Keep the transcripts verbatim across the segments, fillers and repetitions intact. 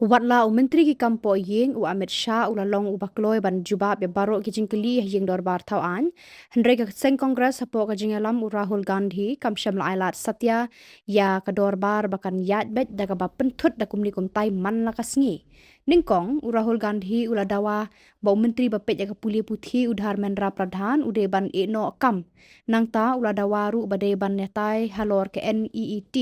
Watla u Myntri ki kam poh ïing u Amit Shah u la long uba kloi ban jubab ïa baroh ki jingkylli ha ïing dorbar thaw aiñ, hynrei ka seng Congress hapoh ka jingïalam u Rahul Gandhi kam shym la ailad satia ïa ka dorbar ba kan ïaid beit da kaba pynthut da kumne kumtai man la ka sngi. Nyngkong u Rahul Gandhi u la dawa ba u Myntri ba peit ïa ka pule puthi u Dharmendra Pradhan u dei ban ïehnoh kam. Nangta u la dawa ruh ba dei ban ïatai halor ka NEET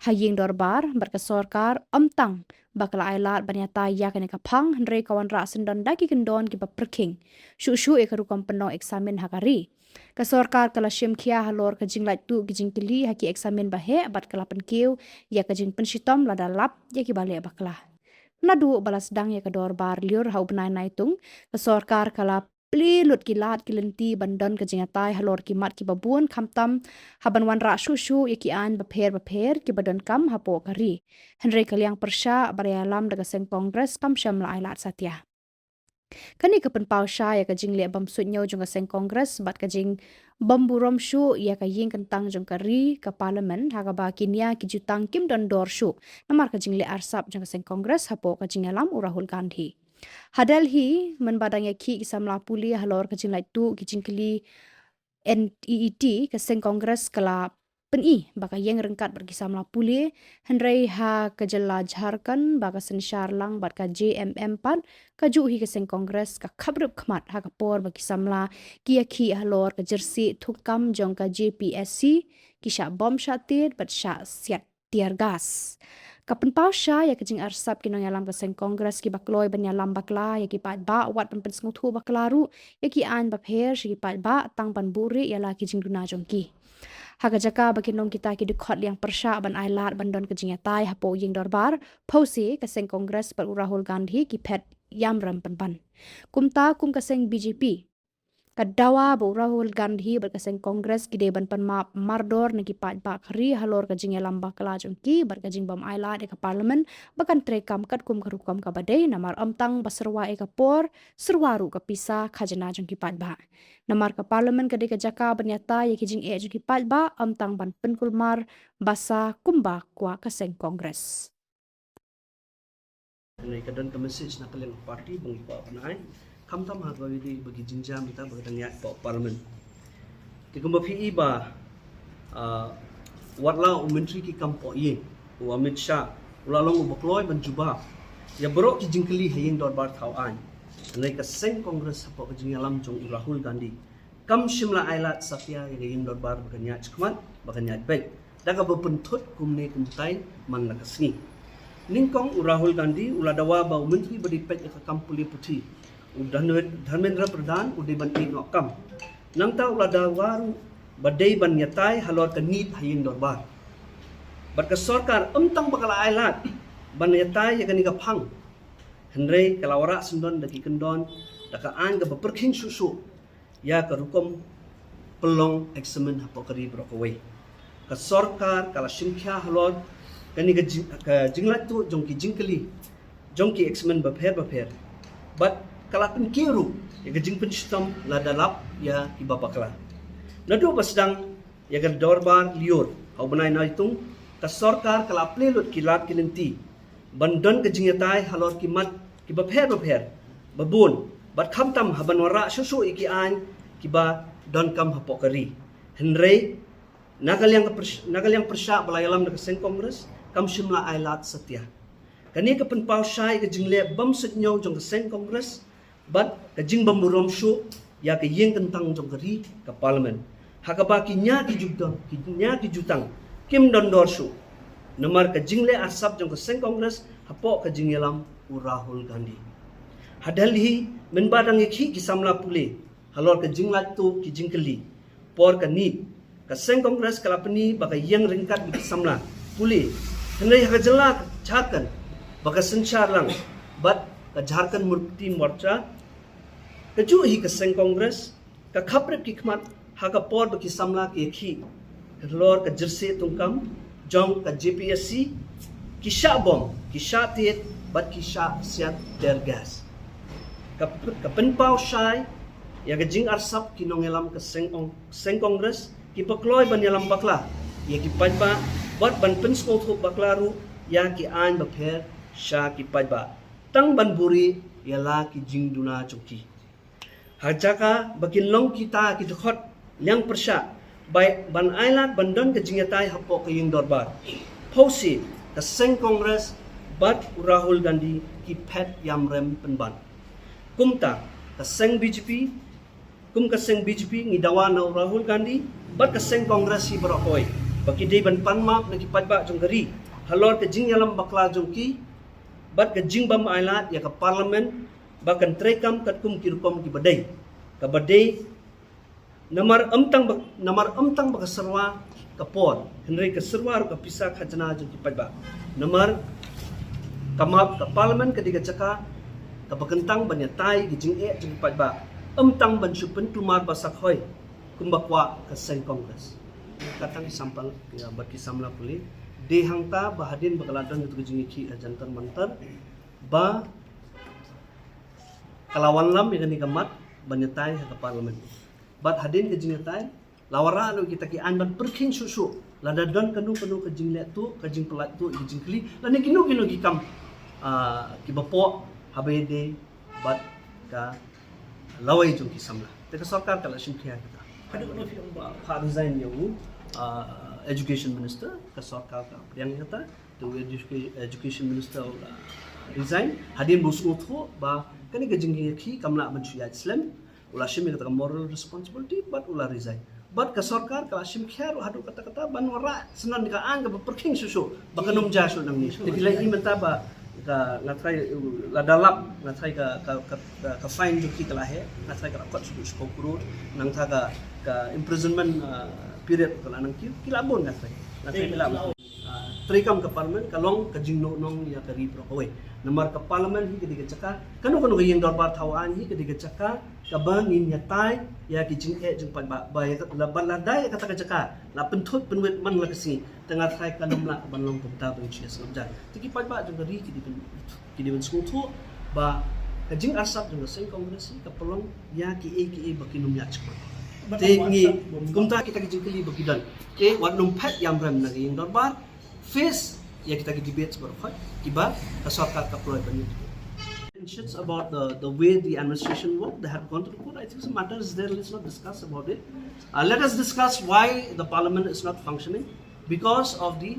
ha ïing dorbar bad ka sorkar ym tang ba ka la ailad ban ïatai ïa kane ka phang hynrei ka wanrah syndon da ki kyndon kiba pyrkhing shuh shuh ïa ka rukom pynlong eksamin ha ka ri. Ka sorkar ka la shim khia halor ka jinglait tuh ki jingkylli ha ki eksamin ba heh bad ka la pynkiew ïa ka jingpynshitom lada lap ïa kiba leh bakla. Naduh ba la sdang ïa ka dorbar lyiur ha u bnai Naitung, ka sorkar ka la plie lut ki lad ki lynti ban don ka jingïatai halor ki mat kiba bun khamtam ha ban wanrah shuh shuh ïa ki aiñ bapher bapher kiba donkam hapoh ka ri. Hynrei ka liang pyrshah ba la ïalam da ka seng Congress kam shym la ailad satia. Kane ka pynpaw shai ïa ka jingleh bym suidñiew jong ka seng Congress bad ka jingbym burom shuh ïa ka ïing kyntang jong ka ri, ka Parliament, ha kaba ki nia ki jutang kim don dor shuh namar ka jingleh arsap jong ka seng Congress hapoh ka jingïalam u Rahul Gandhi. Ha Delhi, mynba dang ïakhih ki samla pule halor ka jinglait tuh ki jingkylli NEET, ka seng Congress ka la pyni ba ka ïeng ryngkat bad ki samla pule, hynrei ha ka jylla Jharkhand ba ka synshar lang bad ka JMM pat, kajuh hi ka seng Congress ka khaprip khmat ha ka por ba ki samla ki ïakhih halor ka jyrsieh thungkam jong ka JPSC, ki shah bom shah tied bad shah siat tear gas. Ka pynpaw shai ïa ka jingarsap ki nongïalam ka seng Congress kiba kloi ban ïalam bakla ïa ki paidbah wat ban pynsngewthuh bakla ruh ïa ki aiñ bapher sha ki paidbah tang ban buhrieh ïa la ki jingduna jong ki. Ha ka jaka ba kin long kita ki dkhot liang pyrshah ban ailad ban don ka jingïatai hapoh ïing dorbar, phewse ka seng Congress bad u Rahul Gandhi ki phet ïamrem pynban. Kumta kum ka seng BJP, ka dawa ba u Rahul Gandhi bad ka seng Congress ki dei ban pynmap mardor na ki paidbah ka ri halor ka jingïalam bakla jong ki bad ka jingbym ailad ïa ka Parliament ba kan treikam katkum ka rukom kaba dei, namar ym tang ba syrwa ïa ka por, syrwa ruh ka pisa khajna jong ki paidbah. Namar ka Parliament ka dei ka jaka ban ïatai ïa ki jingeh jong ki paidbah, ym tang ban pynkulmar basa kumba kwah ka seng Congress. Hynrei ka don ka message na ka liang party ba ngi kwah ban ai, khamtam ha kaba ïadei bad ki jingjia mynta ba ka dang ïaid hapoh Parliament. Te kumba phi i ba, ah, watla u Myntri ki kam poh ïing u Amit Shah u la long uba kloi ban jubab ïa baroh ki jingkylli ha ïing dorbar thaw aiñ, hynrei ka seng Congress hapoh ka jingïalam jong u Rahul Gandhi kam shym la ailad satia ïa ka ïing dorbar ba kan ïaid shakhmat, ba kan ïaid beit da kaba pynthut kumne kumtai man la ka sngi. Nyngkong u Rahul Gandhi u la dawa ba u Myntri ba dei peit ïa ka kam pule puthi u Dharme-, Dharmendra Pradhan u dei ban ïehnoh kam. Nangta u la dawa ruh ba dei ban ïatai halor ka NEET ha ïing dorbar. Bad ka sorkar ym tang ba ka la ailad ban ïatai ïa kane ka phang, hynrei ka la wanrah syndon da ki kyndon, da ka aiñ kaba pyrkhing shuh shuh ïa ka rukom pynlong eksamin hapoh ka ri baroh kawei. Ka sorkar ka la shim khia halor kane ka jing-, ka jinglait tuh jong ki jingkylli jong ki eksamin bapher bapher bad ka la pynkiew ruh ïa ka jingpynshitom lada lap ïa kiba bakla. Naduh ba sdang ïa ka dorbar lyiur ha u bnai Naitung, ka sorkar ka la plie lut ki lad ki lynti ban don ka jingïatai halor ki mat kiba pher bapher ba bun bad khamtam ha ban wanrah shuh shuh ïa ki aiñ kiba donkam hapoh ka ri. Hynrei na ka liang ka pyrsh-, na ka liang pyrshah ba la ïalam da ka seng Congress kam shym la ailad satia. Kane ka pynpaw shai ka jingleh bym suidñiew jong ka seng Congress bad ka jingbym burom shuh ïa ka ïing kyntang jong ka ri, ka Parliament, ha kaba ki nia ki jutang, ki nia ki jutang kim don dor shuh namar ka jingleh arsap jong ka seng Congress hapoh ka jingïalam u Rahul Gandhi. Ha Delhi mynba dang ïakhih ki samla pule halor ka jinglait tuh ki jingkylli por ka NEET, ka seng Congress ka la pyni ba ka ïeng ryngkat bad ki samla pule, hynrei ha ka jylla Jharkhand ba ka synshar lang bad ka Jharkhand Mukti Morcha, kajuh hi ka seng Congress ka khaprip ki khmat ha ka por ba ki samla ki ïakhih halor ka jyrsieh thungkam jong ka JPSC, ki shah bom, ki shah tied bad ki shah siat tear gas. Ka, ka pynpaw shai ïa ka jingarsap ki nongïalam ka seng ong-, seng Congress kiba kloi ban ïalam bakla ïa ki paidbah bad ban pynsngewthuh bakla ruh ïa ki aiñ bapher sha ki paidbah tang ban buhrieh ïa la ki jingduna jong ki. Ha jaka ba kin long kita ki dkhot liang pyrshah bai ban ailad ban don ka jingïatai hapoh ka ïing dorbar, phewse ka seng Congress bad u Rahul Gandhi ki phet ïamrem pynban. Kumta ka seng B J P, kum ka seng B J P ngi dawa na u Rahul Gandhi bad ka seng Congress hi baroh kawei ba ki dei ban pan map na ki paidbah jong ka ri halor ka jingïalam bakla jong ki bad ka jingbym ailad ïa ka Parliament ba kan treikam katkum ki rukom kiba dei, kaba dei namar ym tang ba, namar ym tang ba ka syrwa ka por, hynrei ka syrwa ruh ka pisa khajna jong ki paidbah. Namar ka map, ka Parliament ka dei ka jaka kaba kyntang ban ïatai ki jingeh jong ki paidbah, ym tang ban shu pyntumar ba sakhoi kumba kwah ka seng Congress. Ka tang ki samla, ïa, bad ki samla pule. Dei hangta ba hadien ba ka la don katu ka jingïakhih ha Jantar Mantar ba ka la wanlam ïa kane ka mat ban ïatai ha ka Parliament. Bad hadien ka jingïatai la wanrah noh kita ki aiñ ban pyrkhing shuh shuh lada don kano kano ka jingleh tuh, ka jingpyllait tuh, ka jingkylli lane kino kino ki kam, ah, kiba poh haba ïadei bad ka lawei jong ki samla. Te ka sorkar ka la shim khia kita. Haduh kano phi ong ba pha resign ïa u, ah, Education Minister, ka sorkar ka pdiang ïa kata. Te u educa-, Education Minister u la resign hadien ba u sngewthuh ba kane ka jingïakhih kam lah ban shu ïaid slem. U la shim ïa kata ka moral responsibility bad u la resign. Bad ka sorkar ka la shim khia ruh haduh katta katta ban wanrah syndon ka aiñ kaba pyrkhing shuh shuh ba kan ym jia shuh nangne. Te phi la ïohi mynta ba ka, nga tharai, lada lap, nga tharai ka, ka, ka, ka, ka fine jong ki ka la heh, nga tharai ka la kot shuh shuh shiphew klur, nangta ka, ka imprisonment, ah, period ka la nang kiew, ki la bun nga tharai. Nga tharai ki la bun. Ah, treikam ka Parliament ka long ka jingnoh nong ïa ka ri baroh kawei. Namar ka Parliament hi ka dei ka jaka, kano kano ka ïing dorbar thaw aiñ hi ka dei ka jaka kaba ngin ïatai ïa ki jingeh jingpaidbah. Ba ïa ka, la, ba lada ïa kata ka jaka la pynthut pynwit man la ka sngi, te nga tharai kan ym lah ban long kumta ban shu ïasngap jan. Te ki paidbah jong ka ri ki dei ban, ki dei ban sngewthuh ba ka jingarsap jong ka seng Congress hi ka pynlong ïa kiei kiei ba kin ym ïaid shakhmat. Te ngi kumta kita ki jingkylli ba ki don. Te wat nym phet ïamrem na ka ïing dorbar, face ïa kita ki debates baroh kiba ka sorkar ka pynlong ban ïa. It's about the, the way the administration work. They have gone to the court. I think the matter is there. Let's not discuss about it. Uh, let us discuss why the Parliament is not functioning because of the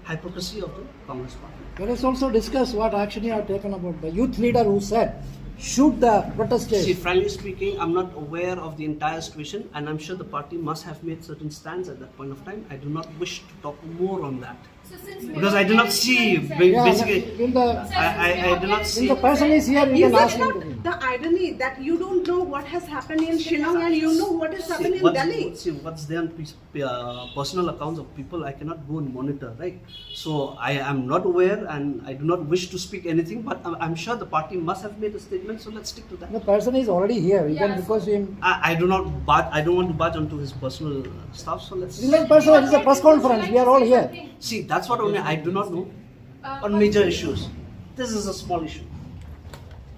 hypocrisy of the Congress Party. Let us also discuss what action you have taken about the youth leader who said, "Shoot the protesters." See, frankly speaking, I'm not aware of the entire situation, and I'm sure the party must have made certain stands at that point of time. I do not wish to talk more on that. So since because I do not see, ba-, yeah, basically, in the, I, I, I do not see. In the person is here, you can ask him. The irony that you don't know what has happened in Shillong and you know what has happened in Delhi. See, what's there on uh, personal accounts of people, I cannot go and monitor, right? So I am not aware and I do not wish to speak anything, but I'm, I'm sure the party must have made a statement, so let's stick to that. The person is already here, even because we I, I do not but I don't want to barge onto his personal stuff, so let's. This is personal, this is a press conference, we are all here. See, that's what only I do not know on major issues. This is a small issue.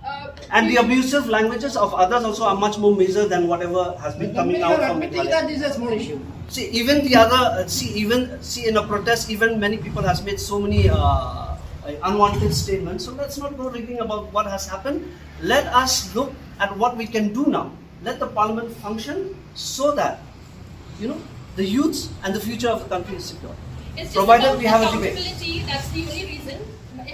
Uh, and the abusive languages of others also are much more major than whatever has been coming out from Meghalaya. That is a small issue. See, even the other, uh, see, even, see, in a protest, even many people has made so many, uh, uh, unwanted statements. So let's not go rigging about what has happened. Let us look at what we can do now. Let the parliament function so that, you know, the youths and the future of the country is secure. It's just provided about we have a debate. Accountability, that's the only reason.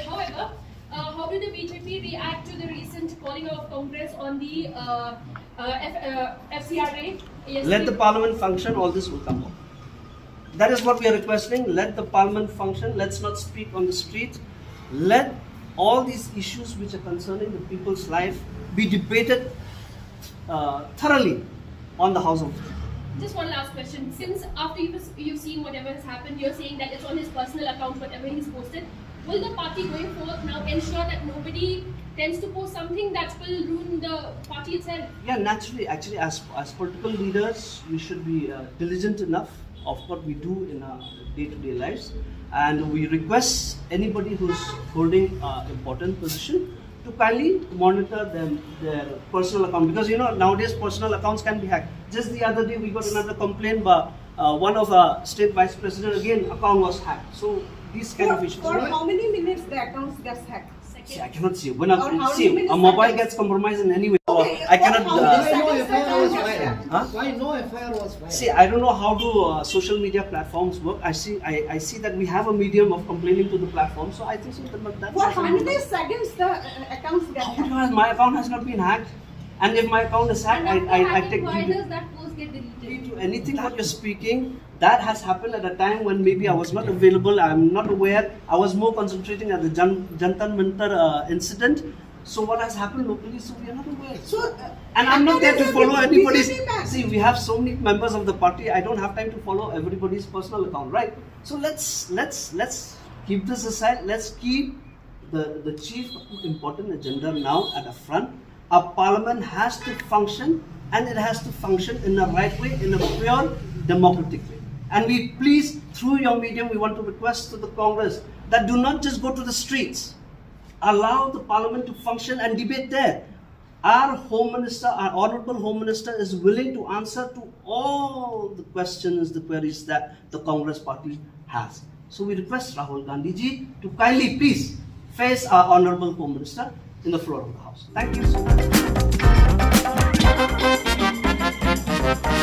However, uh, how did the B J P react to the recent calling of Congress on the, uh, uh, F-, uh, F C R A? Yes, let the parliament function, all this will come up. That is what we are requesting. Let the parliament function. Let's not speak on the street. Let all these issues which are concerning the people's life be debated, uh, thoroughly on the House of. Just one last question. Since after you've, you've seen whatever has happened, you're saying that it's on his personal account, whatever he's posted. Will the party going forth now ensure that nobody tends to post something that will ruin the party itself? Yeah, naturally, actually, as, as political leaders, we should be, uh, diligent enough of what we do in our day-to-day lives, and we request anybody who's holding, uh, important position to kindly monitor them, their personal account, because, you know, nowadays personal accounts can be hacked. Just the other day, we got another complaint by, uh, one of our state vice president, again, account was hacked. So These kind of issues. For how many minutes the accounts gets hacked? See, I cannot see. When I see a mobile gets compromised in any way, okay, I cannot. Uh, Why no F I R was filed? Huh? Why no F I R was filed? See, I don't know how do uh, social media platforms work. I see, I, I see that we have a medium of complaining to the platform. So I think so that, that For how many seconds the uh, accounts get hacked? My account has not been hacked, and if my account is hacked, I, I, I take. Why does that post get deleted? To anything that you're speaking, that has happened at a time when maybe I was not available, I'm not aware, I was more concentrating at the Jan, Jantar Mantar uh, incident. So what has happened locally, so we are not aware. So, uh, And I'm not there to follow anybody's. B J P man. See, we have so many members of the party. I don't have time to follow everybody's personal account, right? So let's let's let's keep this aside. Let's keep the the chief important agenda now at the front. Our parliament has to function, and it has to function in the right way, in a pure democratic way. And we please, through your medium, we want to request to the Congress that do not just go to the streets. Allow the parliament to function and debate there. Our Home Minister, our Honorable Home Minister, is willing to answer to all the questions, the queries that the Congress party has. So we request Rahul Gandhi ji to kindly please face our Honorable Home Minister in the floor of the House. Thank you so much.